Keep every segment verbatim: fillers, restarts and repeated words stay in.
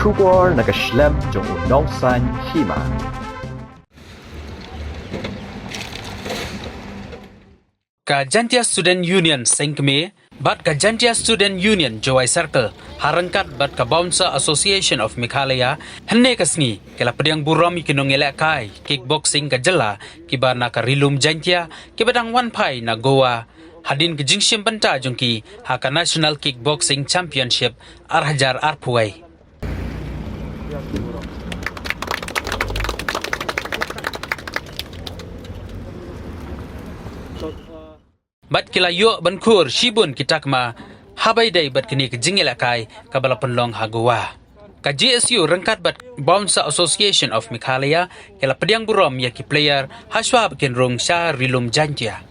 Khubor na ka shlem jong u nongsan hima. Ka Jaintia Student Union Seng Kmie bad ka Jaintia Student Union Jowai Circle ha ryngkat bad ka Bouncer Association of Meghalaya hynne ka sngi ki la pdiang burom ïa ki nongïalehkai kickboxing ka jylla kiba na ka Ri Lum Jaintia kiba dang wan phai na Goa hadien ka jingshim bynta jong ki ha ka National Kickboxing Championship ar hajar arphew wei. Bad ki la ïoh ban khur shibun ki takma haba ïadei bad kine ki jingïalehkai kaba la pynlong ha Goa. Ka J S U ryngkat bad Bouncer Association of Meghalaya ki la pdiang burom ïa ki player ha shuwa ba kin rung sha Ri Lum Jaintia.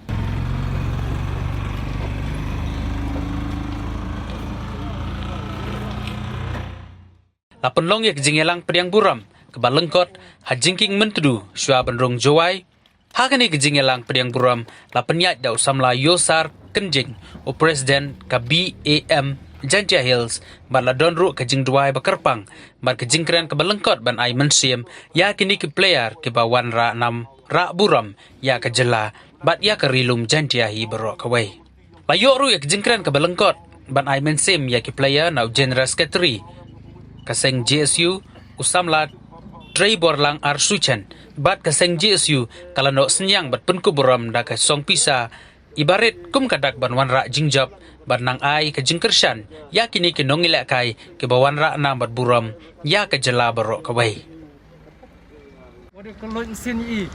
La pynlong ïa ka jingïalang pdiang burom kaba lyngkot ha Jingkieng Myntdu shuwa ban rung Jowai. Ha kane ka jingïalang pdiang burom la pynïaid da u samla Yosar Kynjing, u president ka B A M Jaintia Hills, bad la don ruh ka jingduwai ba kyrpang bad ka jingkren kaba lyngkot ban ai mynsiem ïa kine ki player kiba wanrah nam rah burom ïa ka jylla bad ïa ka Ri Lum Jaintia hi baroh kawei. La ïoh ruh ïa ka jingkren kaba lyngkot ban ai mynsiem ïa ki player na u General Secretary ka seng J S U, u samla Trei Borlang Ar Suchen, bad ka seng J S U ka la noh synñiang bad pynkup burom da ka song pisa iba rit kum ka dak ban wanrah jingjop bad nang ai ka jingkyrshan ïa kine ki nongïalehkai kiba wanrah nam bad burom ïa ka jylla baroh kawei. Wat ïa ka loit mynsiem i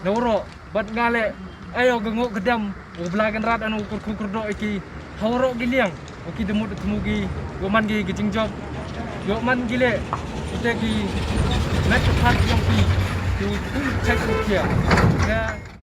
na waroh bad nga leh, aïu ka nguh ka dem u Blai Kynrad, ano kyrkhu kyrdoh ïa ki ha waroh ki liang, wa ki da mut da thmu ki, ïoh man ki ka jingjop, ïoh man ki leh kita ki met ka phat jong ki, ki u kum check u kia. Nga